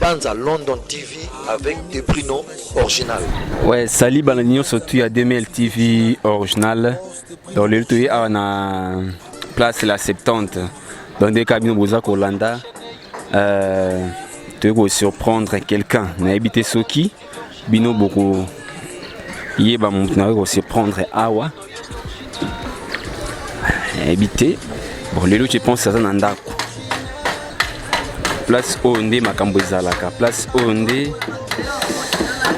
Banza London TV avec De Bruno original. Ouais, salut bana nyonso tu ya 2000 TV original. Donc lelo toye awa na place la 70. Donc nde kaka bino boza kolanda euh, toye ko surprendre quelqu'un. Nayebi te soki bino boko yeba moto nakoki ko surprendre awa. Nayebi te. Bon lelo je pense aza na ndako. Place oyo nde makambo ezalaka, place oyo nde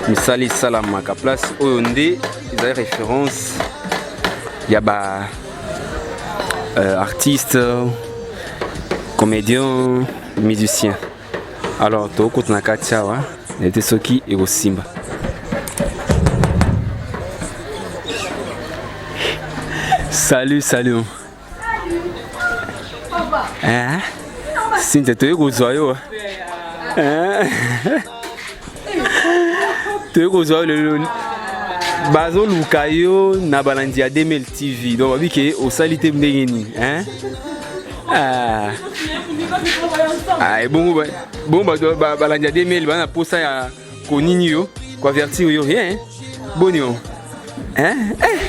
misala esalamaka, place oyo nde ezali référence ya ba artiste, comédien, musicien. Alors tokota na kati awa ete soki ekosimba. Salut, salut. Hein? Cynthia, toye kozwa yo. Hein? Toye kozwa yo lelo. Bazoluka yo na balandi ya 2000 TV. Donc babi ke osali te ndenge nini, hein? Ah. Ah, ebongo bongo bato balandi ya 2000 bana posa ya konini yo, koavertir yo rien. Hein? Boni yo. Hein? Eh.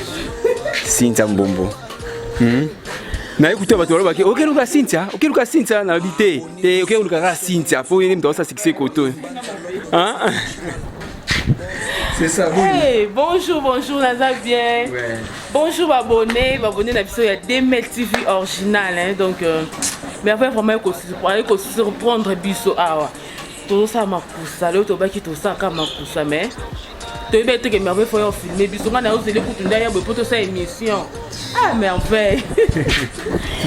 Cynthia Mbombo. Naye kuta bato balobaki okeluka Cynthia, okeluka Cynthia, nalobi te te, okeluka kaka Cynthia po ye nde moto aosa succès koto. Hein? C'est ça, bon. Hey, bonjour, bonjour, naza bien. Ouais. Bonjour, abonnés, abonnés na biso ya 2000 TV original, hein. Donc, merveille vraiment ko surprendre biso awa. Tozosala makusa, lelo tobaki tosalaka makusa, mais toyebi ete ke merveille faut yo filmer biso nga na yo zele kutu nda ya boye po tosala émission. Ah, merveille.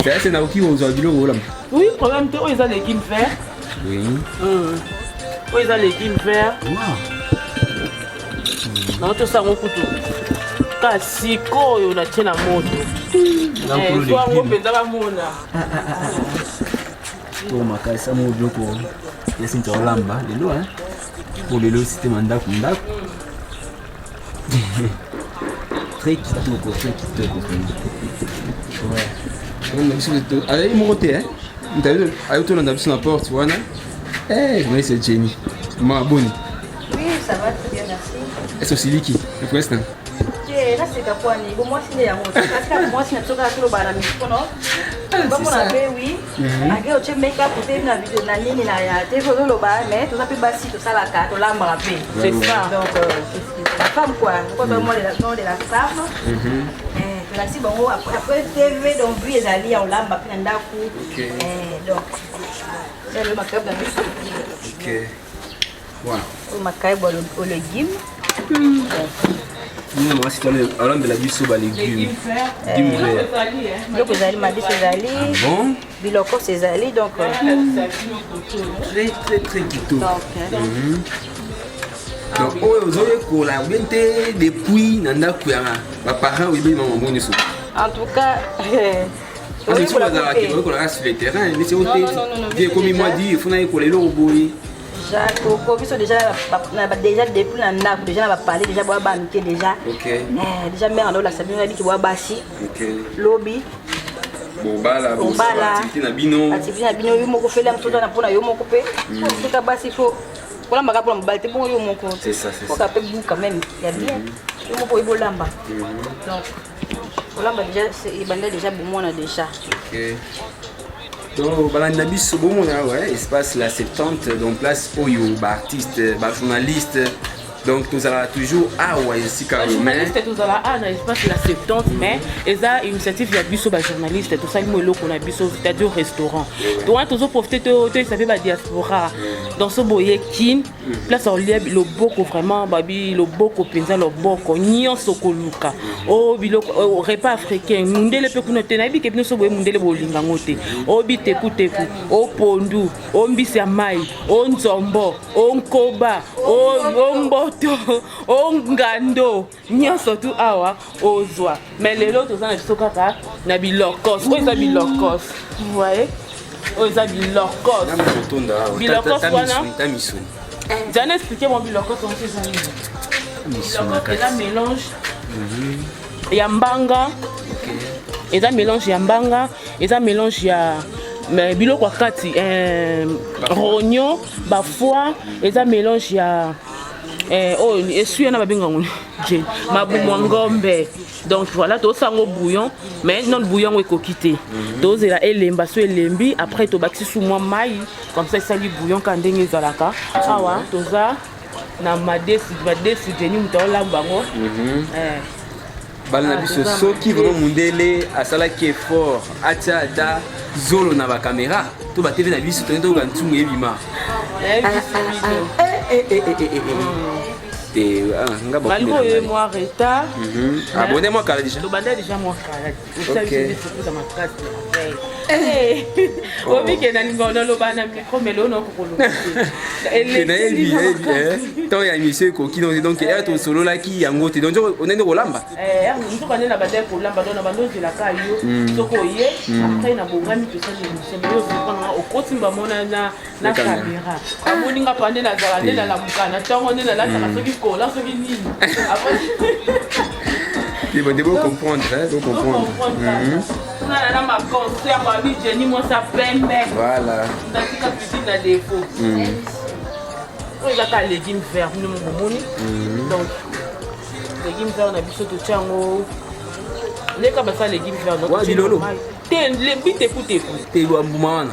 C'est c'est nakoki kozwa biloko olamba. Oui, problème te, oyo eza légume vert. Oui. Oyo eza légume vert. Wow. Nango tosala yango kutu ka sikoyo natie na moto. Zwa yango mpenza bamona. To makasi amo biloko ya Cynthia olamba lelo, hein. Po lelo système ya ndako ndako. Très kitoko, très kitoko vraiment. Ouais. Tolanda biso azali moko te, hein. Ayo tolanda biso na porte wana. Eh, journaliste Jenny. Ma boni. Oui, ça va très bien, merci. Est-ce osiliki? Le président. Te, naseka kwani bo mwasi nde yango kasi kaka mwasi na biso kaka toloba na micro no bamona mpe oui ake otie make up te na video na nini na ya te ozoloba mais toza mpe basi tosalaka tolambaka mpe. C'est ça. Donc la femme quoi, pourquoi moi de la nom de la femme. Tolakisi bango après TV, donc vie ezali ya olamba mpe na ndako. Donc eza makayabu na biso. Ok. Voilà. Oyo makayabu au légume. Nini mwasi alambela biso ba légumes. Légumes vert. Biloko ezali, mabiso ezali. Bon. Bilokos ezali, donc Très très très kitoko. Donc Donc oyo ozoyekola bien te depuis na ndako ya baparents, oyebi mama nyonso. En tout cas, Parce que soki bazalaka oyekolaka sur le terrain, neti oyo te vie ekomi mwa di efuna yekola eloko boye. Koko biso déjà déjà depuis na ndako déjà na bapale déjà boya bamike déjà. Déjà mare andolakisa bino yabiki boya basi. Lobi bobala. Bobala. Activité na bino. Activité na bino yo moko fele mosusu na mpona yo moko mpe soka basi fo kolambaka mpona mobali te, bongo yo moko. C'est ça, c'est ça. Oka mpe goût quand même ya bien, yo moko oyebi olamba. Donc kolamba déjà ebanda déjà bomwana déjà. Ok. Donc balandi na biso bomona, ouais, espace la 70, donc place oyo baartiste, bajournaliste, donc tozalaka toujours awa esika oyo mais Journaliste tozala awa na espace la 70, mais eza initiative ya biso bajournaliste, tosali mo eloko na biso, c'est-à-dire restaurant. To wana tozoprofite toyesa mpe badiaspora. Donc so boye Kin, place olia loboko vraiment, babi loboko mpenza, loboko nyonso koluka o biloko repas africain, mundele mpe kuna te. Nayebi ke bino so boye mundele bolinga yango te, o bitekuteku, o pondu, o mbisi ya mai, o nzombo, o nkoba, o mboto, o ngando, nyonso tu awa ozwa. Mais lelo toza na biso kaka na bilokos. Oyo eza bilokos, voye, oyo eza bilokos. Bilokos wana jana explique mo bilokos wango eza nini. Bilokos eza mélange ya mbanga, eza mélange ya mbanga, eza mélange ya Mais biloko ya kati, rognon, bafoie, eza mélange ya oyo esui wana babenga ngo mabumu ya ngombe. Donc voilà, tosango bouillon, mais non, bouillon ngo ekoki te. Tozela elemba. So elembi, après tobakisi su mwa mai, comme ça esali bouillon ka ndenge ezalaka. Awa toza na madesu, madesu Jenny moto aolamba yango. Bala na biso, soki vraiment mundele asalaki effort, atia ata zolo na bacaméra to batv na biso, tongi toyoka ntungu ebima te. Nga Malgré oyo mwa retard. Abonde mwa kala déjà. Tobanda déjà mwa kala. Osali surprise ya makasi. Obike nalinga naloba na micro, mais lelo nakokoloba. Nayebi ntango ya émission ekoki, donc ere tosololaki yango te. Donc onende kolamba. Nzoka nde na banda kolamba, donc na banda ozelaka yo soki oye, après na bongami, tosali émission. Mais yo osurprendre, okoti mbamona na caméra, amoni nga pa nde nazala, nde nalamuka na ntongo, nde nalataka, soki kola, soki nini. Bon, bo comprendre, hein, bo comprendre. Kuna na maconcert, babi Jenny mwasa pembe. Voilà. Natika cuisine na défaut. Oyo eza kaka légume vert, bino mo bomoni. Donc légume vert na biso, totia yango ndeka basala légume vert. Wa bilolo. Te, bitekuteku. Te, bambuma wana.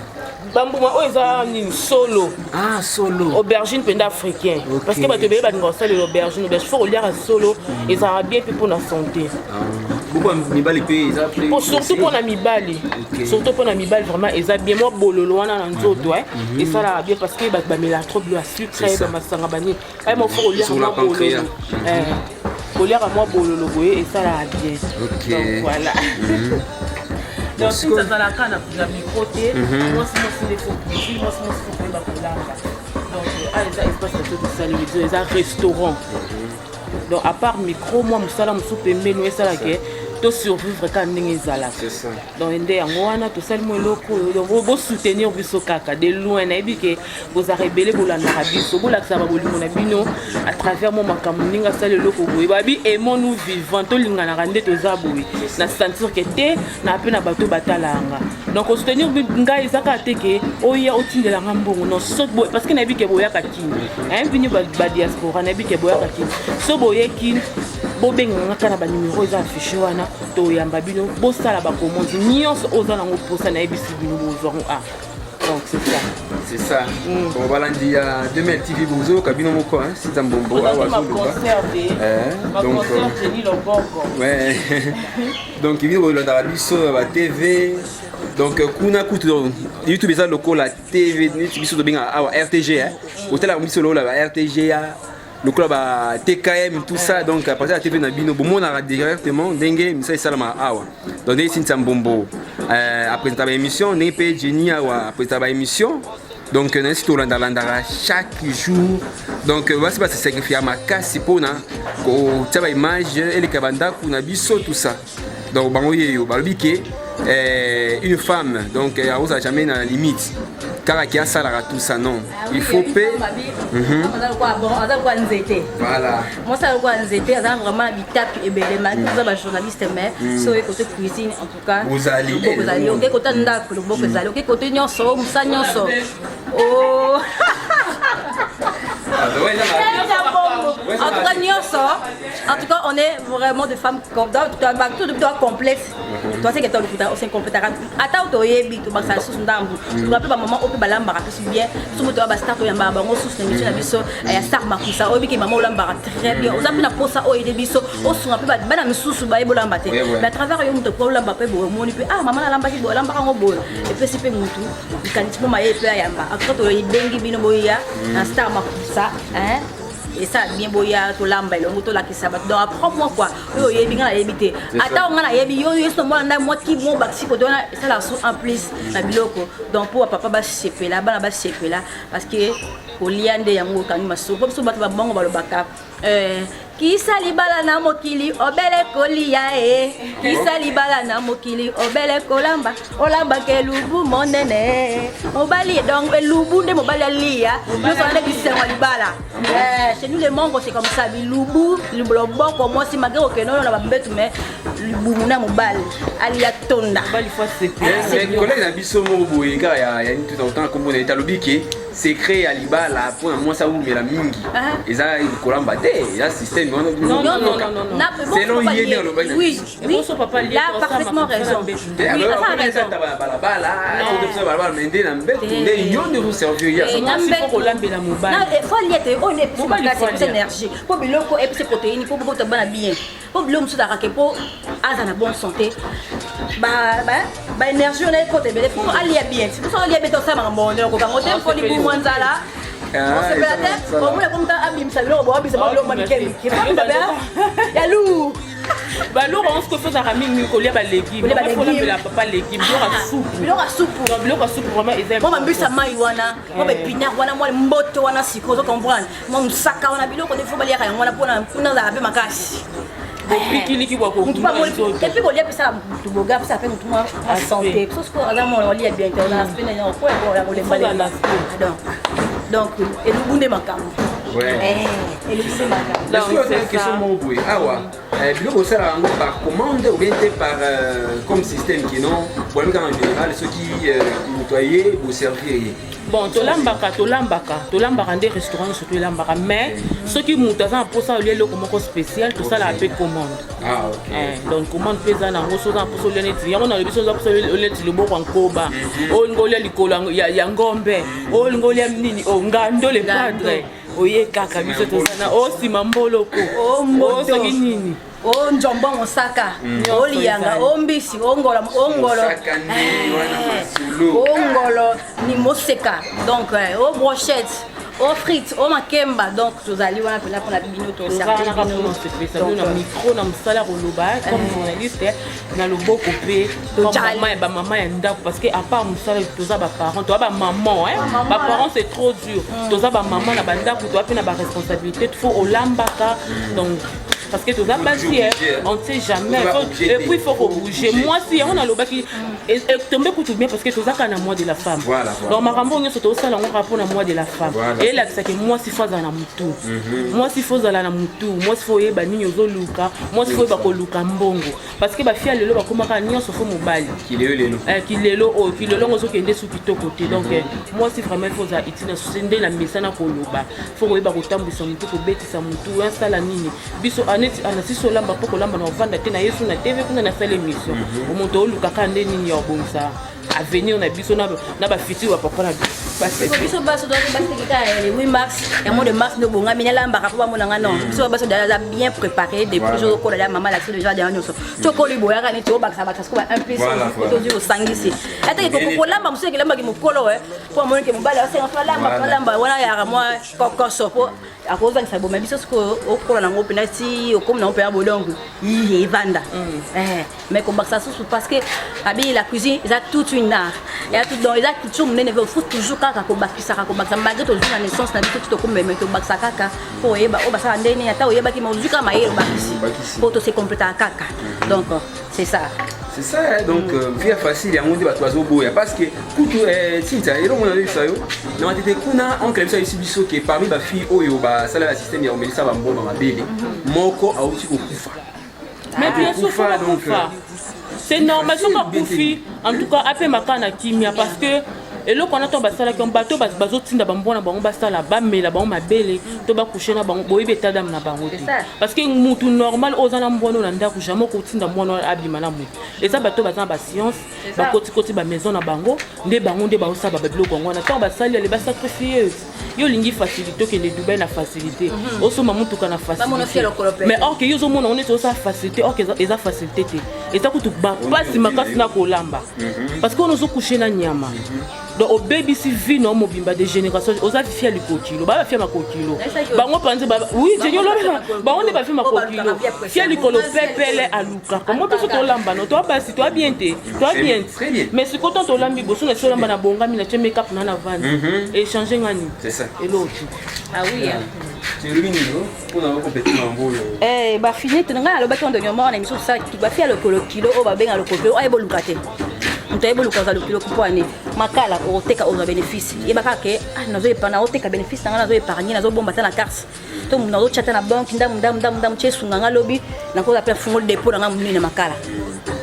Bambuma oyo eza nini? Solo. Ah, solo. Aubergine mpenza africain, parce que bato ebele balingaka kosalela aubergine. Aubergine, faut koliaka solo, ezalaka bien mpe mpona santé. Beaucoup mibali mpe eza. Po surtout mpona mibali, surtout mpona mibali, vraiment eza bien. Mwa bololo wana na nzoto esalaka bien, parce que bato bamelaka trop bilo ya sucre, bamasanga, banini. Aye mo faut koliaka mwa bololo, koliaka mwa bololo boye esalaka bien. Donc voilà. Donc si azalaka na micro te, mwasi mwasi nde faut cuisine, mwasi mwasi faut koyeba kolamba. Donc awa eza espace na biso tosali biso, eza restaurant. Donc à part micro, mwa mosala mosusu pembeni oyo esalaka tosurvivre kaka ndenge ezalaka. Donc nde yango wana tosali mwa eloko oyo. Donc bosoutenir biso kaka de loin. Nayebi ke bozalaka ebele, bolandaka biso, bolakisaka babolingo na bino à travers mwa makambo ndenge asali eloko boye. Babi aimons nous vivant, tolinganaka nde toza boye. Na sentir ke te na mpe na bato batalanga. Donc kosoutenir ngai eza kaka te ke oya otindelanga mbongo, non. So boye, parce que nayebi ke boyaka Kini, ayebi bino badiaspora, nayebi ke boyaka Kini. So boye Kini, bobenganga kaka na banumero eza affiché wana, toyamba bino, bosala bacommande nyonso oza nango mposa. Nayebisi bino, bozwango a. Donc c'est ça. C'est ça. Bon, balandi ya 2000 TV, bozoyoka bino moko Cynthia Mbombo awa azoloba. Donc ouais, donc bino bolandaka biso ya ba TV. Donc kuna kutu YouTube eza lokola TV neti biso tobengaka awa RTG. Otalaka biso lokola ba RTGA, lokola ba TKM, tout ça. Donc à partir ya TV na bino, bomonaka directement ndenge misala esalamaka awa. Donc ndenge Cynthia Mbombo aprésenta baémission, ndenge mpe Jenny awa aprésenta baémission. Donc nayesi tolandalandaka chaque jour. Donc basi basesacrifier makasi mpona kotia baimage eleka bandako na biso, tout ça. Donc bango yeyo balobi ke une femme, donc akozala jamais na limite kaka ke asalaka tout ça. Non, il faut mpe Aza lokola nzete. Voilà. Mwasi aza lokola nzete, aza vraiment na bitapi ebele. Malgré toza bajournaliste, mais so oye kote cuisine, en tout cas Ozali. Loboko ezali, oke kota ndako, loboko ezali, oke kote nyonso, mosala nyonso. En tout cas nyonso, en tout cas on est vraiment des femmes tout complexe. Toi, c'est que toi lokuta osincomplétaka, ata toyebi, tobakisa lisusu ndambu. Toka mpe bamama oyo mpe balambaka mpe bien. So moto ya bastar, toyambaka bango susu na émission na biso ya Star Makusa. Oyebi ke mama olambaka très bien, oza mpe na posa oyo ede biso, osunga mpe bana misusu bayebi olamba te. Mais à travers yo, moto po olamba mpe boye, omoni mpe: ah, mama nalambaki boye, alambaka yango boye, epesi mpe mutu likanisi mpo maye mpe ayamba. En tout cas toyebengi bino, boya na Star Makusa, esala bien. Boya tolamba elongo, tolakisa bato. Donc apprends moi quoi, oyo oyebi, ngai nayebi te. Ata o ngai nayebi, yo yeso mwana nda mwa ki mo bakisi kote wana, esalaka so en plus na biloko. Donc mpo bapapa basepela, bana basepela, parce que kolia nde yango okangi masolo. Mpo biso bato babango balobaka. Kisa libala na mokili obele kolia e kisa libala na mokili obele kolamba olambaka elubu monene mobali donc elubu nde mobali alia nyonso wana bisengo ya libala. Chez nous les Mongo, c'est comme ça, bilubu loboko mwasi malgré okende oyo na bambetu, mais libumu na mobali alia tonda. Mobali faut asepela. Mais collègue na biso moko boye kaka ya nini, tuta otanga nkombo na ye, talobi ke secret ya libala mpona mwasi awumela mingi eza kolamba te, eza système wana. Non, non, non, non, non. Selon ye nde alobaki na Oui, oui. Eboso papa Il a parfaitement raison. Oui, aza raison. Balabala, balabala, mais nde na mbeto nde yo nde ozoservir ye. Eh, na Mwasi faut mbeto. kolambela mobali. Faut alia te oyo nde epesi Mobali makasi, faut epesi alia. énergie, mpo biloko epesi protéine, mpo bobota bana bien, mpo biloko mosusu azalaka ke mpo aza na bonne santé, baénergie wana ekota ebele. Faut alia bien. Soki alia bien te, osala makambo okokango te, mpo libumu ya nzala osepela te. Omona komta abimisa biloko, boabimisa biloko mwa mike mike ya lu. Baloko yango sikoyo fozalaka mingi kolia balégume. Kolia balégume. Kolambela papa légume, biloko ya supu. Biloko ya supu. Donc biloko ya supu vraiment eza mwa bambisa mai wana, mwa baépinard wana, mwa mboto wana. Sikoyo ozo comprendre, mwa mosaka wana, biloko nde faut baliaka yango wana mpona kuna azalaka mpe makasi. Bopikiliki bwa Mutu kokuma nzoto. Et puis kolia mpesaka mutu boga, mpesaka mpe mutu mwa santé. So sikoyo aza mwana olia bien te, ona aspect na yango ya kolembalemba. Donc elubu nde makambo. Elubu nde makambo. Donc, Est-ce que c'est question ça. moko boye awa, biloko osala yango par commande ou bien te par comme système ki non bolami kaka en général, soki moto aye, boservir ye? Bon, tolambaka nde restaurant nyonso toelambaka, mais soki moto aza na mposa olia eloko moko spécial, tosalaka mpe commande. Ah, ok. Donc commande mpe eza nango. So oza na mposa olia neti yango nalobi, so oza mposa olia neti loboko ya nkoba, olinga olia likolo ya ngombe, olinga olia nini, o ngando le padre, oye kaka, biso toza na o nsima mboloko. O mboto. O soki nini. O njombo mosaka, o liyanga, o mbisi, o ngolo, o ngolo. Mosaka nde wana masolo. O ngolo ni moseka, donc o brochette, o frite, o makemba. Donc tozali wana mpena mpona bino. Tozalaka mpona osepelisa bino na micro, na mosala koloba comme journaliste, na loboko mpe comme mama ya bamama ya ndako, parce que à part mosala, toza baparent, toza bamaman. Baparent, c'est trop dur. Toza bamama na bandako, toza mpe na baresponsabilité, faut olambaka. Donc parce que toza basi, on ne sait jamais. Et puis il faut kobouger. Mwasi yango nalobaki etombe kutu bien, parce que toza kaka na mois de la femme. Donc makambo oyo nyonso tozosala yango kaka mpona mois de la femme. Eyelakisaki mwasi faut azala na mutu, mwasi faut ozala na mutu, mwasi faut oyeba nini ozoluka, mwasi faut oyeba koluka mbongo, parce que bafille lelo bakomaka nyonso faut mobali. Kilelo lelo. Kilelo oyo, kilelo ngo ozokende su kitoko te. Donc mwasi vraiment faut ozala utile na nde na mesana koloba, faut koyeba kotambwisa motu, kobetisa motu, asala nini. Biso neti anasisi olamba, mpo kolamba na ovanda te na yesu na TV kuna nasala émission, omoto olukaka nde nini ya kobongisa avenir na biso na bafutur bapapa na biso. Biso baso basekeka le 8 mars ya mois de mars nde obongami nalambaka mpo bamonanga. Non, biso baso aza bien préparé depuis jour okola ya mama lakisi déjà deya nyonso. Ti okoli boyaka neti obakisa bakisa siko ba 1 plus, tozwi osangisi ateke kolamba mosusu ekelambaki mokolo mpo amonike mobali asenga faut alamba, faut alamba wana yaka mwa kokoso mpo akozangisa boma. Biso sikoyo okola nango mpena ti okomi nango mpena bolongo yiye evanda, mais kobakisa susu, parce que abi la cuisine eza toute une art, eya tout, donc eza culture monene. Faut toujours kaka kobakisaka, kobakisa malgré tozwi na naissance na biso ti tokomeme, tobakisa kaka mpo oyeba oyo basala ndeni. Ata oyebaki, mais ozwi kaka mayele, obakisi mpo tose complétaka kaka. Donc c'est ça. C'est ça, hein, donc vie facile yango nde bato bazoboya, parce que kutu tinta elongo nazoyebisa yo na Matete kuna, oncle biso ayebisi biso ke parmi bafille oyo basala ba système ya komelisa bamboma mabele, moko auti kokufa. Mais bien sûr, Kokufa, donc, kokufa, c'est normal. Soki akufi, en tout cas apemaka na kimia, parce que eloko wana ntango basalaki yango, bato bazotinda bambwa na bango basala, bamela bango mabele to bacoucher na bango, boyebi état d'âme na bango te. Parce que mutu normal oyo oza na mbwana oyo na ndako, jamais okotinda mwana wana abima na mutu. Eza bato baza na bascience, bakotikoti bamaison na bango nde bango nde baosala babiloko yango wana. Ntango basali ale basacrifie, yo olingi facilité, okende Dubai na facilité, osomba motuka na facilité, mais or que yo ozomona ngo neti osala facilité, or que eza facilité te, eza kutu bapasi makasi na kolamba, parce que wana ozocoucher na nyama. Donc obebisi vie na yo mobimba de génération, oza fille ya likokilo, baa bafille ya makokilo. Bango mpanzi, oui, jengi olobi, bango nde bafille makokilo, fille ya likolo pepele alukaka. Mo biso tolamba no, toa basi, toa bien te, toa bien te. Mais sikoyo ntango tolambi boso na biso, olamba na bongami na tie make-up na na vandi, échange ngani eloko. Ah oui. Elobi nini mpona okompete mambo oyo? Bafini ngai alobaki ngo ndenge moko na émission tosalaki. Bafille ya lokolo kilo oyo babenga lokolo kilo, oyo boluka te, moto aye boluka ozwa lokilo mpo ani makala okoteka, ozwa bénéfice. Yeba kaka ke nazoepana, oteka bénéfice na ngai, nazoépargne, nazobomba ta na carte to nazotya ta na banque, ndamu ndamu ndamu ndamu tie esunga nga lobi nakoza mpe afungoli dépôt na nga monene na makala.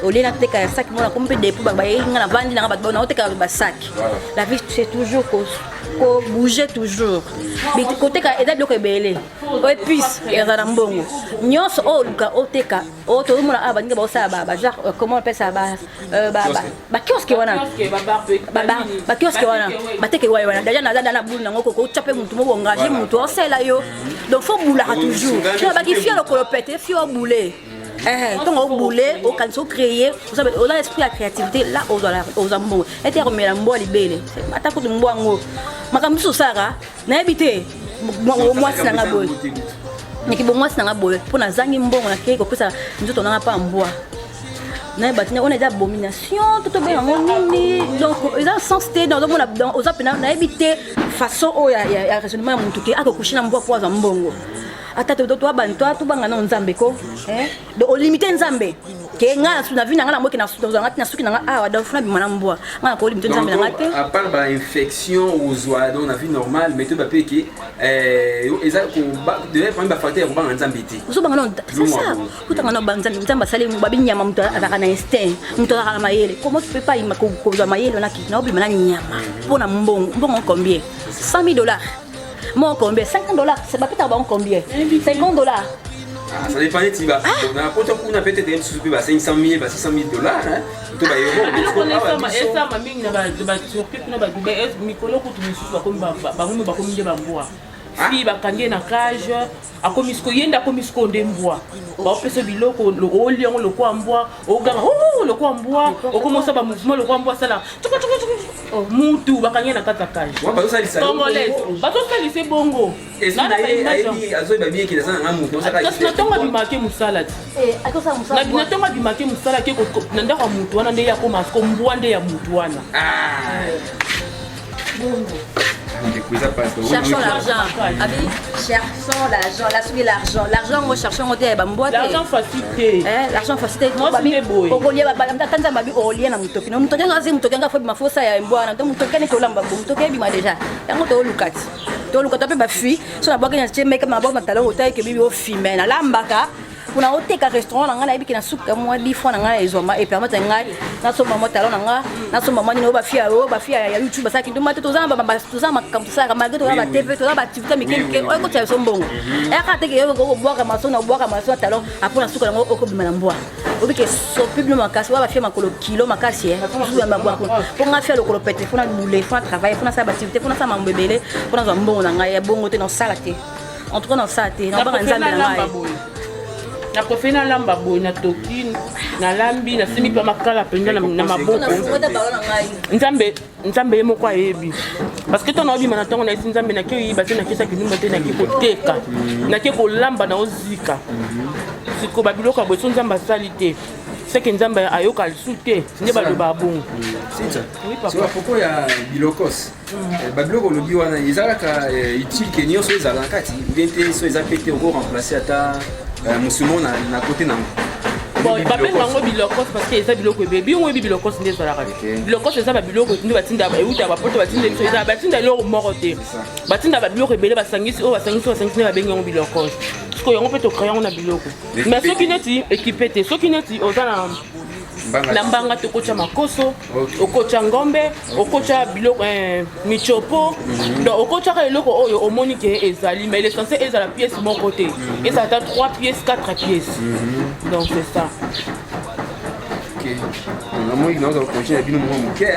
Olie nateka ya saki mona komi mpe dépôt, bayei nga na vandi nanga, bato naoteka basac. La vie, c'est toujours kobouger, toujours koteka. Eza biloko ebele, épice eza na mbongo nyonso oyo oluka oteka. Oyo tozomona awa, baninga baosala bagenre, comment on appelle ça, bakiosque wana, bakiosque wana bateke wayo wana. Déjà naza na bulu nango, kotya mpe mutu moko, engage mutu osala yo. Donc faut bulaka toujours. Baki fille lokolo pete, fille obule ntongo obule, okanisi ocréer, oza esprit ya créativité là, ozwa mbongo ete ya komela mbwa libele. Ata kutu mbwa yango, makambo mosusu osalaka, nayebi te. Mwasi nanga boye, naki bomwasi nanga boye, mpo nazangi mbongo, nakei kopesa nzoto nanga mpa mbwa. Nayeba tina wana eza abomination to tobenga yango nini. Donc eza sens te. Ozomona, oza mpena, nayebi te façon oyo ya raisonnement ya motu ke akocoucher na mbwa mpo azwa mbongo. Ata tobanga nano Nzambe ko. Donc olimite Nzambe ke nga na vie na nga, namoki nazwanga ti na suki na nga awa. Donc funa bima na mbwa, nga na kolimite Nzambe na nga te. À part bainfection ozwa donc na vie normale, mais toyeba mpe ke eza parmi bafacteur ya kobanga Nzambe te. Ozobanga no, c'est ça. Kutanga no Nzambe, Nzambe asali babinyama. Moto azalaka na instinct, moto azalaka na mayele. Comment tu peux pas kozwa mayele wana na obima na nyama mpo na mbongo? Mbongo combien? 100 000 $ moko combien? 50 $. Bapetaka bango combien? 50 $. Ah, ça dépend neti na poto kuna, peut-être mosusu mpe ba 500 000, ba 600 000 $ to ba euro. Esama mingi na baTurquie kuna, baDubai. Mikolo kutu misusu bakomi, bakomi nde bambwa. Fille bakangi ye na cage, akomi siko ye nde akomi siko nde mbwa. Baopesa biloko, olia yango lokwa mbwa, oganga lokwa mbwa, okomi osala bamouvement lokwa mbwa, asala mutu. Bakangi ye na kati ya cage congolaise, bazosalisa bongo. Kasi na ntongo abimaki mosala ti, na ntongo abimaki mosala ke na ndako ya mutu wana, nde ye akoma siko mbwa nde ya mutu wana. Cherchons l'argent. Abi, cherchons l'argent. La soki l'argent. L'argent, moi, cherchons côté ba mboite. L'argent facile te. Eh, l'argent facile. Babi, okolia ba tanza babi olia na mutoki. No mutoki ngazi, mutoki nga fo bima fosa ya mbwa na mutoki ne tolamba bo mutoki bima déjà. Yango to lukati. To lukata pe ba fille, so na bwaki na tie make na bwaki na talon otaye ke bibi o filmer na lambaka. Mpona oteka restaurant na ngai, nayebi ke na suka mwa 10 fois na ngai ezwama, epermettre ngai nasomba mwa talon na nga, nasomba mwa nini oyo bafille, oyo bafille ya YouTube basalaki ndoma te. Toza makambo tosalaka malgré toza baTV, toza baactivité mike mike oyo ekotisa biso mbongo. Eyaka teke okobwaka maso na obwaka maso na talon, apo na suka yango okobima na mbwa. Obike sopi bino makasi oyo bafille makolo kilo makasi mpo nga fille lokolo pete, fo na bule, fo na travaille, fo nasala baactivité, fo nasala mambo ebele mpo nazwa mbongo na ngai ya bongo te. Nasala te, en tout cas nasala te, nabanga Nzambe na ngai. Na préféré nalamba boye, natoki, nalambi, nasimbi mpe makala mpenza na maboko. Nzambe, Nzambe ye moko ayebi, parce que ntango naobima na ntongo, nayesi Nzambe, nake oyiba te, nakesaki ndumba te, nake koteka, nake kolamba, naozika siko babiloko ya boye. So Nzambe asali te, seke Nzambe ayoka lisu te nde balobaka bongo. Propos ya bilokos, babiloko olobi wana eza kaka utile ke nyonso ezala na kati bien te? So eza pe te, oko remplace ata mosumo na kote nango. Bon, babenga yango bilokos parce que eza biloko ebele. Bino oyebi bilokos nde ezalaka te. Bilokos eza babiloko nde batinda, euta bapoto, batinda biso. Eza batinda eloko moko te, batinda babiloko ebele, basangisi oyo, basangisi oyo, basangisi, nde babengi yango bilokos. Sikoyo yango mpe tocrée yango na biloko. Mais soki neti équipe te, soki neti oza na mbanga te, okotya makoso, okotya ngombe, okotya biloko, michopo. Donc okotyaka eloko oyo omoni ke ezali, mais l'essentiel ezala pièce moko te, ezala ata 3 pièces, 4 pièces. Donc c'est ça. Namoni naoza kocontinue na bino moko moke,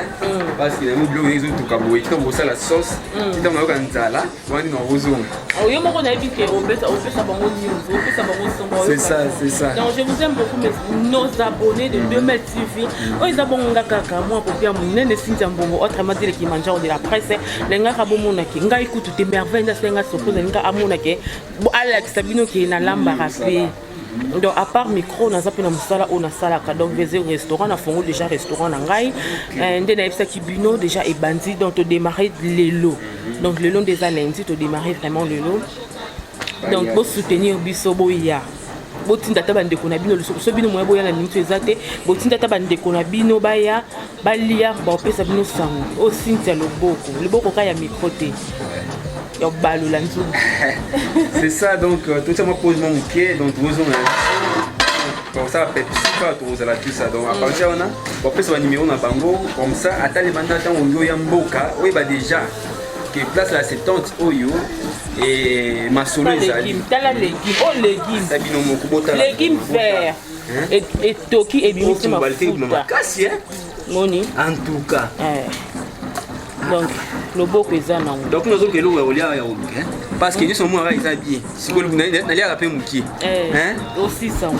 parce que namo biloko ezotuka boye. Ntango bosala sauce, ntango nayoka nzala wana, nde nakozonga. Oh, yo moko nayebi ke opesa opesa bango news, opesa bango sombo. C'est ça, c'est ça. Donc je vous aime beaucoup mes nos abonnés de 2000 TV. Oyo eza bongo nga kaka mwa popi ya monene Cynthia Mbongo, autrement dit le Kilimanjaro de la presse. Lengaka bomonake ngai kutu te merveille nde asenga surprise alinga amonake alakisa bino ke nalambaka mpe. Donc à part micro, naza mpe na mosala oyo nasalaka. Donc vese restaurant, nafongo déjà restaurant na ngai. Nde nayebisaki bino déjà, ebandi. Donc todémarre lelo, donc lelo nde eza lundi, todémarre vraiment lelo. Donc bosoutenir biso, boya, botinda ata bandeko na bino lisusu. So bino moya boya na miniti eza te, botinda ata bandeko na bino baya balia, baopesa bino sango oyo Cynthia loboko loboko ka ya micro te, ya balola nzungu. C'est ça. Donc totia mwa pause mwa moke. Donc tozonga comme ça suka, tokozala tout ça. Donc à partir wana, bapesa banuméro na bango comme ça, ata lebanda ntango olingi oya mboka, oyeba déjà ke place la 70 oyo e masolo ezali. Tala légume oyo, légume. Ata bino moko botala. Légume vert etoki, ebimisi mafuta. Makasi. Moni. En tout cas. Donc loboko eza nango. Donc nazoka eloko ya kolia ya koluka, parce que nyonso omonaka eza bien. Sikoyo naliaka mpe mokie. Osisa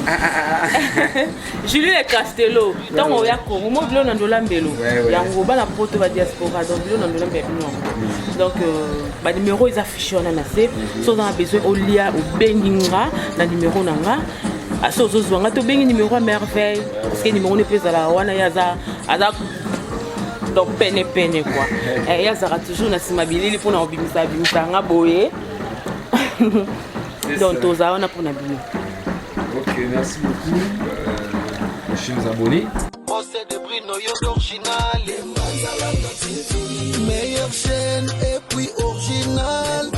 Julie Le Castello, ntango oya Kongo mo bilo na ndola mbelo yango bana poto, badiaspora. Donc bilo na ndola mbelo bino yango. Donc banuméro eza fiche wana na se. So oza na besoin olia, obengi nga na numéro na nga. So ozozwa nga te, obengi numéro ya Merveille, parce que numéro ne mpe ezalaka wana. Ye aza donc pene pene quoi. Ye azalaka toujours na nsima bilili mpona kobimisa bimisa nga boye. Donc tozala wana mpona bino. Ok, merci beaucoup, chers abonnés. Procès de Bruno yo original. Meilleure chaîne et puis original.